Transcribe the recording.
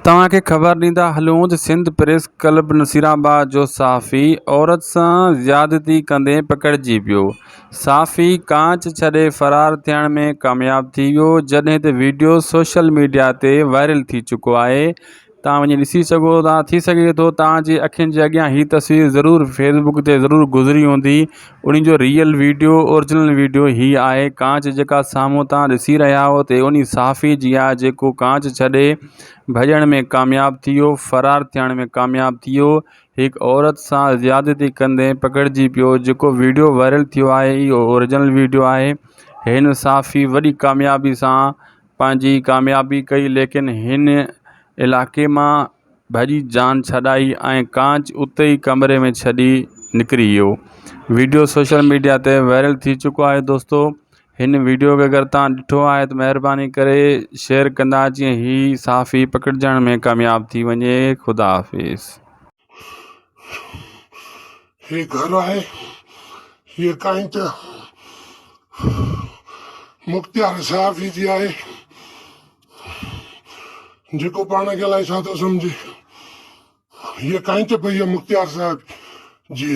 توهان کي خبر ڏيندا هلون ته سنڌ پريس ڪلب نصيرآباد جو صحافي عورت سان زيادتي ڪندي پڪڙجي پيو، صحافي ڪانچ ڇڏي فرار ٿيڻ ۾ ڪامياب ٿي ويو، جڏهن ته وڊيو سوشل ميڊيا تي وائرل ٿي چڪو آهي، توهان وڃي ڏسي سگهو ٿا ٿي سگهي ٿو توهان جي اکين جي اڳيان هي تصوير ضرور فيس بڪ تي ضرور گذري هوندي انهي جو ريئل ويڊيو اورجنل ويڊيو هي آهي ڪانچ جيڪا سامهون توهان ڏسي رهيا آهيو ته انهي صحافي جي آهي جيڪو ڪانچ ڇڏي ڀڄڻ ۾ ڪامياب ٿي ويو فرار ٿيڻ ۾ ڪامياب ٿي ويو هڪ عورت سان زيادتي ڪندي پڪڙجي پيو جيڪو ويڊيو وائرل ٿيو آهي اهو اورجنل ويڊيو آهي هن صحافي وڏي ڪاميابي سان پنهنجي ڪاميابي ڪئي ليڪن هن علائقي مان ڀڄي جان ڇڏائي ۽ ڪانچ اتي ئي ڪمري ۾ ڇڏي نڪري ويو ويڊيو سوشل ميڊيا تي وائرل ٿي چڪو آهي دوستو هن ويڊيو کي اگر توهان ڏٺو آهي ته مهرباني ڪري شيئر ڪندا جيئن هي صحافي پڪڙجڻ ۾ ڪامياب ٿي وڃي خدا حافظ. هي گهر آهي هيء ڪائنچ مختيار صحافي جي آهي جيڪو پاڻ کي الائي ڇا ٿو سمجهي هيء ڪائنچ پئي آهي مختيار صاحب جي.